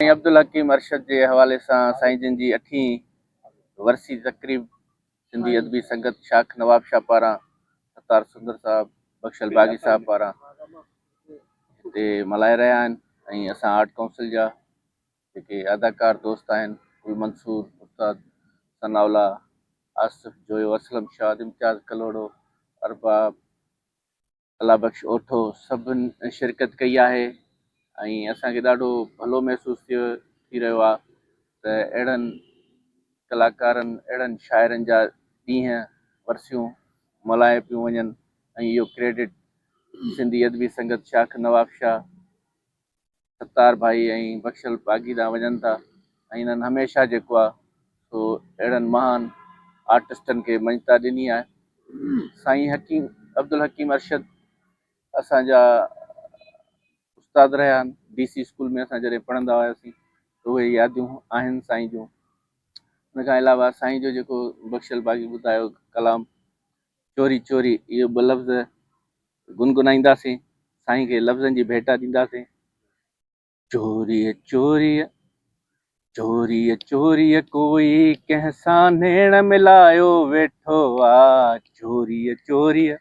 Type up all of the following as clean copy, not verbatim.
سائين عبدالحڪيم ارشد جي حوالي سان سائين جن جي اٺين ورسي تقريب سنڌي ادبي سنگت شاخ نوابشاهه پاران ستار سندر صاحب بخشل باغي صاحب پاران هتي ملهائي رهيا آهن ۽ اسان آرٽ ڪائونسل جا جيڪي اداڪار دوست آهن گل منصور استاد ثناء الله آصف جويو اسلم شاد امتياز ڪلهوڙو ارباب الله بخش اوٺو سڀن شرڪت ڪئي آهي ۽ اسان کي ڏاڍو ڀلو محسوس ٿيو ٿي رهيو آهي ته اهڙن ڪلاڪارن اهڙن شاعرن جا ڏينهن ورسيون ملهايون پيون وڃن ۽ اهو ڪريڊٽ سنڌي ادبي سنگت شاخ نوابشاهه ستار ڀائي ۽ بخشل باغي ڏانهن وڃن ٿا ۽ انهن هميشه جيڪو آهي سو اهڙن مهان آرٽسٽن کي مڃتا ڏني آهي. سائين حڪيم عبدالحڪيم ارشد اسان جا استاد رهيا آهن. ڊي سي اسڪول ۾ اسان جڏهن پڙهندا هياسين ته اهي ياديون آهن سائين جون. ان کان علاوه سائين جو جيڪو بخشل باغي ٻڌايو ڪلام چوري چوري اهو ٻه لفظ گنگنائينداسين، سائين کي لفظن جي ڀيٽا ڏينداسين. چوريء چوريء، چوريء چوريء ڪوئي ڪنهن سان نيڻ ملايو ويٺو آ. چوريء چوريء،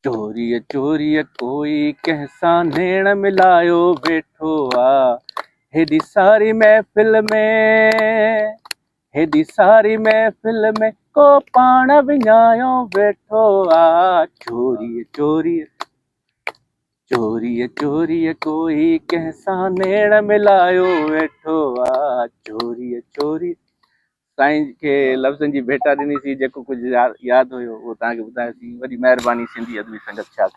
چوريء چوريء ڪوئي ڪنهن سان نيڻ ملايو ويٺو آ. هيڏي ساري محفل ۾، هيڏي ساري محفل ۾ ڪو پاڻ وڃايو ويٺو آ. چوريء چوريء، چوريء چوريء ڪوئي ڪنهن سان نيڻ ملايو ويٺو آ. چوريء چوريء. سائين کي لفظن جي ڀيٽا ڏني سين، جيڪو ڪجهه ياد هيو اهو توهان کي ٻڌايوسين. وڏي مهرباني سنڌي ادبي سنگت شاخ.